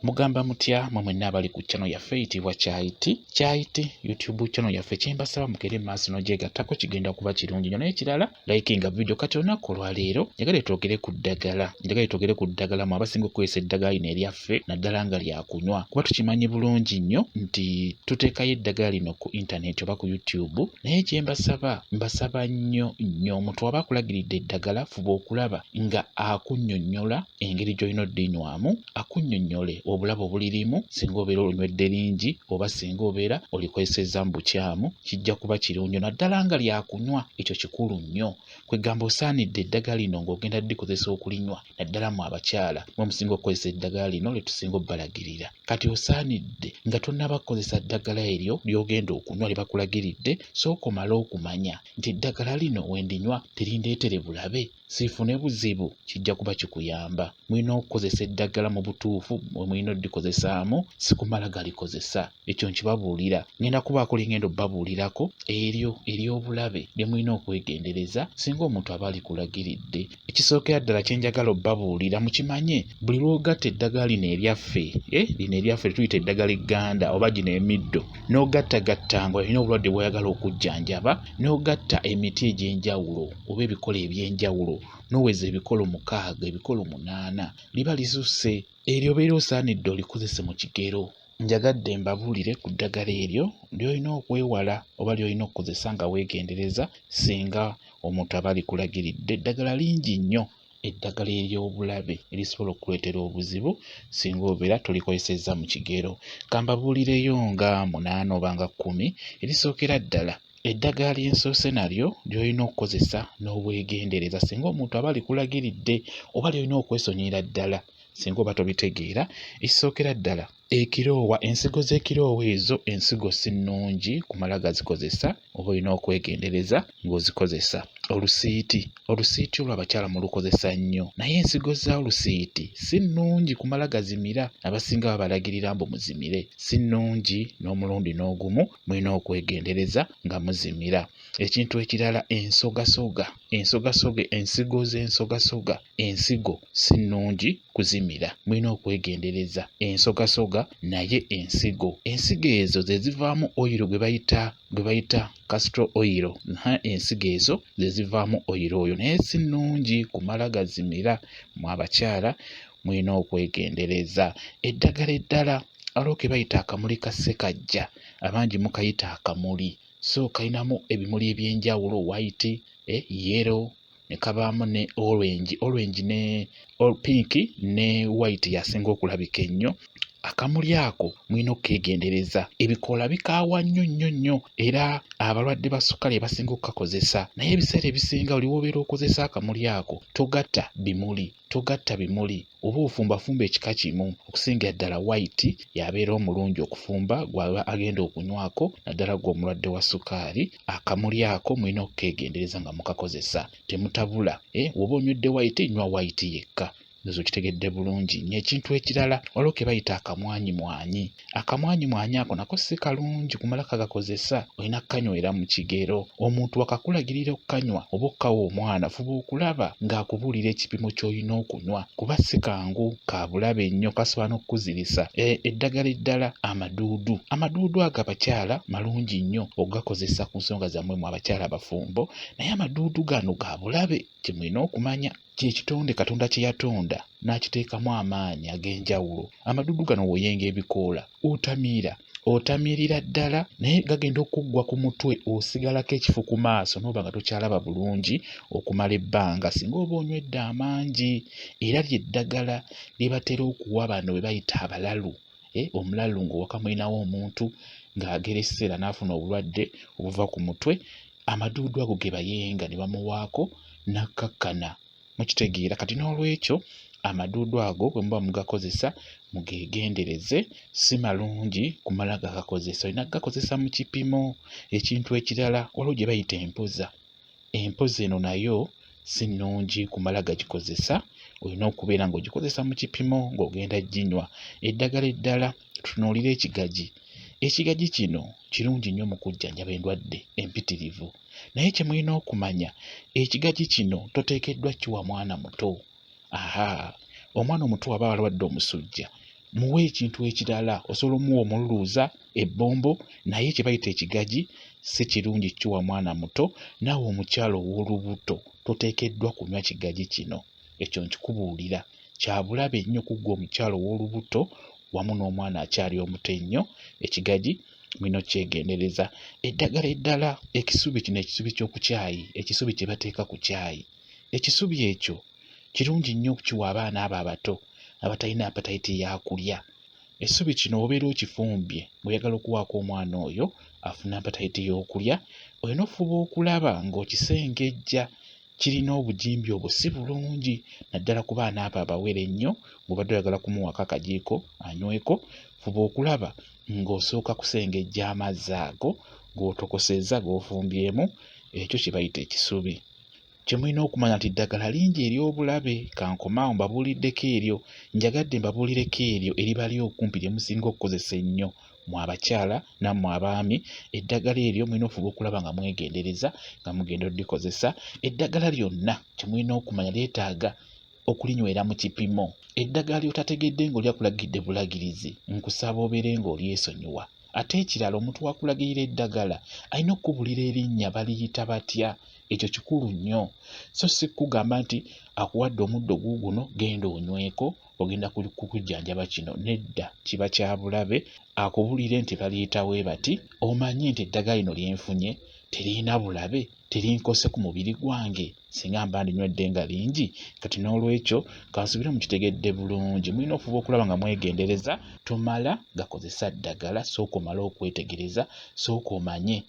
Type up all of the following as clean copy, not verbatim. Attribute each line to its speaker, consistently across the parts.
Speaker 1: Mugamba mutya mwe mwenna abali ku channel yaffe eyitibwa Kyayiti Kyayiti YouTube channel yaffe, kyembasaba mugende maaso n'ogyegattako, kigenda kuba kirungi nnyo. Naye ekirala, likinga video. Kati olunaku olwaleero njagala twogere ku ddagala, njagala twogere ku ddagala mu abasinga okukozesa eddagala lino eryaffe, naddala nga lyakunywa, kuba tukimanyi bulungi nnyo nti tuteekayo eddagala lino ku internet oba ku YouTube. Naye kyembasaba, mbasaba nnyo nnyo, omuntu aba akulagiridde eddagala, fuba okulaba nga akunnyonnyola engeri gy'olina oddinywamu, akunnyonnyole obulabe obulirimu singa obeera olunywedde lingi oba singa obeera olikozesezza mu bukyamu. Kijja kuba kirungi, naddala nga lyakunywa. Ekyo kikulu nnyo. Kwegamba osaanidde eddagala lino ng'ogenda ddikozesa okulinywa, naddala mu abakyala mwe musinga okukozesa eddagala lino lye tusinga obbalagirira. Kati osaanidde nga tonnaba kukozesa ddagala eryo ly'ogenda okunywa lye bakulagiridde, sooka omale okumanya nti eddagala lino wendinywa terindeetere bulabe, siifune buzibu. Kijja kuba kikuyamba. Mulina okukozesa eddagala mu butuufu mwe mulina oddikozesaamu, si kumala galikozesa. Ekyo nkibabuulira. Ngenda kubaako lye ngenda obbabuulirako eryo ery'obulabe lye mulina okwegendereza singa omuntu aba alikulagiridde. Ekisookera ddala kye njagala obbabuulira, mukimanye, buli lw'ogatta eddagala lino eryaffe, lino eryaffe tuyita eddagala egganda oba gino emiddo, n'ogattagatta nga olina obulwadde bw'oyagala okujjanjaba, n'ogatta emiti egy'enjawulo oba ebikolo eby'enjawulo, n'oweza ebikolo 6, ebikolo 8, liba lisusse. Eryo obeera osaanidde olikozese mu kigero. Njagadde mbabuulire ku ddagala eryo ly'olina okwewala oba ly'olina okukozesa nga weegendereza singa omuntu aba alikulagiridde. Eddagala lingi nnyo, eddagala ery'obulabe erisobola okukuleetera obuzibu singa obeera tolikozesezza mu kigero. Ka mbabuulireyo nga 8 oba nga 10. Erisookera ddala, eddagala lye nsoose nalyo ly'olina okukozesa n'obwegendereza singa omuntu aba alikulagiridde, oba ly'olina okwesonyiyira ddala singa oba tobitegeera. Ekisookera ddala, ekiroowa, ensigo z'ekiroowa. Ezo ensigo si nnungi kumala gazikozesa, oba olina okwegendereza ng'ozikozesa. Olusiiti, olusiiti olwo abakyala mulukozesa nnyo, naye ensigo za olusiiti si nnungi kumala gazimira. Abasinga babalagirira mbu muzimire. Si nnungi n'omulundi n'ogumu, mulina okwegendereza nga muzimira. Ekintu ekirala, ensogasoga, ensogasoga, ensigo z'ensogasoga, ensigo si nnungi kuzimira, mulina okwegendereza. Ensogasoga naye ensigo, ensigo ezo ze zivaamu oyiro gwe bayita castor oil. Ensigo ezo ze zivaamu oyiro oyo, naye si nnungi kumala gazimira. Mu abakyala mulina okwegendereza. Eddagala eddala, waliwo ke bayita akamuli ka ssekajja, abangi mukayita akamuli. So kalinamu ebimuli ebyenjawulo, white, yellow, ne kabaamu ne orange, orange ne pink ne white yasinga okulabika ennyo. Akamuli ako mulina okukeegendereza, ebikoola bikaawa nnyo nnyo nnyo, era abalwadde ba ssukaali basinga okukakozesa. Naye ebiseera ebisinga oli w'obeera okozesa akamuli ako, togatta bimuli, togatta bimuli, oba ofumbafumba ekika kimu. Okusingira ddala white y'abeera omulungi okufumba gw'aba agenda okunywako, naddala ggwe omulwadde wa ssukaali. Akamuli ako mulina okukeegendereza nga mukakozesa, temutabula. Bw'oba onywedde white, nywa white yekka. Ndowooza okitegedde bulungi nnyo. Ekintu ekirala, waliwo ke bayita akamwanyimwanyi. Akamwanyimwanyi ako nako si kalungi kumala kagakozesa, olina kukanywera mu kigero. Omuntu wakakulagirira okukanywa oba okkawa omwana, fuba okulaba ng'akubuulira ekipimo ky'olina okunywa, kuba si kangu, ka bulabe nnyo, kasobola n'okukuzirisa. Eddagala eddala, amaduudu. Amaduudu ago abakyala malungi nnyo okugakozesa ku nsonga zammwe mu abakyala abafumbo, naye amaduudu gano ga bulabe. Kye mulina okumanya, kye kitonde Katonda kye yatonda n'akiteekamu amaanyi ag'enjawulo. Amaduudu gano w'oyenga ebikoola, otamiira, otamiirira ddala, naye gagenda okuggwa ku mutwe, osigalako ekifu ku maaso n'oba nga tokyalaba bulungi okumala ebbanga singa oba onywedde amangi. Era ly'eddagala lye batera okuwa bano be bayita abalalu. Omulalu ng'owaka mulinawo omuntu ng'agereseera n'afuna obulwadde obuva ku mutwe, amaduudu ago ge bayenga ne bamuwaako n'akkakkana. Mukitegeera? Kati n'olwekyo amaduudu ago bwe muba mugakozesa mugeegendereze, si malungi kumala gagakozesa, olina kugakozesa mu kipimo. Ekintu ekirala, waliwo gye bayita empoza. Empoza eno nayo si nnungi kumala gagikozesa, olina okubeera ng'ogikozesa mu kipimo ng'ogenda ginywa. Eddagala eddala, tutunuulire ekigagi. Ekigagi kino kirungi nnyo mu kujjanjaba endwadde empitirivu, naye kye mulina okumanya, ekigagi kino toteekeddwa kiwa mwana muto. Aha, omwana omuto aba alwadde omusujja, Muwe ekintu ekirala, osobola omuwa omululuuza, ebbombo, naye kye bayita ekigaji si kirungi kiwa mwana muto. Naawe omukyala ow'olubuto toteekeddwa kunywa kigaji kino, ekyo nkikubuulira. Kya bulabe nnyo ku ggwe omukyala ow'olubuto wamu n'omwana akyali omuto ennyo. Ekigaji mulina okukyegendereza. Eddagala eddala, ekisubi kino, ekisubi ky'oku kyayi, ekisubi kye bateeka ku kyayi, ekisubi ekyo kirungi nnyo okukiwa abaana abo abato abatalina apatayiti ya kulya. Essubi kino obeera okifumbye ng'oyagala okuwaako omwana oyo afuna apatayiti y'okulya, olina okufuba okulaba ng'okisengejja kirina obugimbi obwo si bulungi naddala ku baana abo abawere ennyo ng'obadde oyagala kumuwaako akajiiko anyweko, fuba okulaba ng'osooka kusengejja amazzi ago g'otokosezza g'ofumbyemu ekyo kye bayita ekisubi. Kye mulina okumanya nti ddagala lingi ery'obulabe. Kankome awo mbabuuliddeko eryo. Njagadde mbabuulireko eryo eribali okumpi lye musinga okukozesa ennyo mmwe abakyala nammwe abaami. Eddagala eryo mulina okufuba okulaba nga mwegendereza nga mugenda oddikozesa. Eddagala lyonna kye mulina okumanya lyetaaga okulinywera mu kipimo. Eddagala ly'otategedde ng'oli akulagidde bulagirizi, nkusaba obeere ng'olyesonyiwa. Ate ekirala omuntu w'akulagirira eddagala alina okukubulira erinnya baliyita batya, ekyo kikulu nnyo. So si kukugamba nti akuwadde omuddo guuguno genda onyweko ogenda kukujjanjaba kino, nedda kiba kya bulabe. Akubulire nti baliyita we bati, omanye nti eddagala lino lye nfunye teririna bulabe, terinkose ku mubiri gwange singa mba ndinywedde nga lingi. Kati n'olwekyo kansubire mukitegedde bulungi, mulina okufuba okulaba nga mwegendereza. Tomala gakozesa ddagala, sooka omale okwetegereza, sooka omanye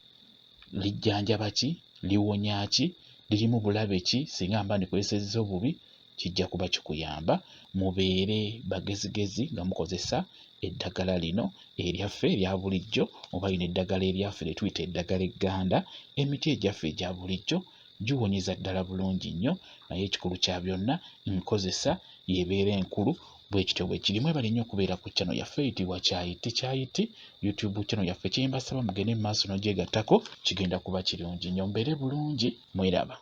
Speaker 1: lijjanjaba ki, liwonya ki, lirimu bulabe ki, singa mba ndikozesezza obubi kijja kuba kikuyamba. Mubeere bagezigezi nga mukozesa eddagala lino eryaffe erya bulijjo oba lino eddagala eryaffe lye tuyita eddagala egganda. Emiti egyaffe egya bulijjo giwonyeza ddala bulungi nnyo, naye ekikulu kya byonna nkozesa y'ebeera enkulu. Bwe kityo bwe kiri. Mwebale nnyo okubeera ku channel yaffe eyitibwa Kyayiti Kyayiti YouTube channel yaffe. Kye mbasaba mugende mu maaso n'ogyegattako, kigenda kuba kirungi nnyo. Mubeere bulungi, mweraba.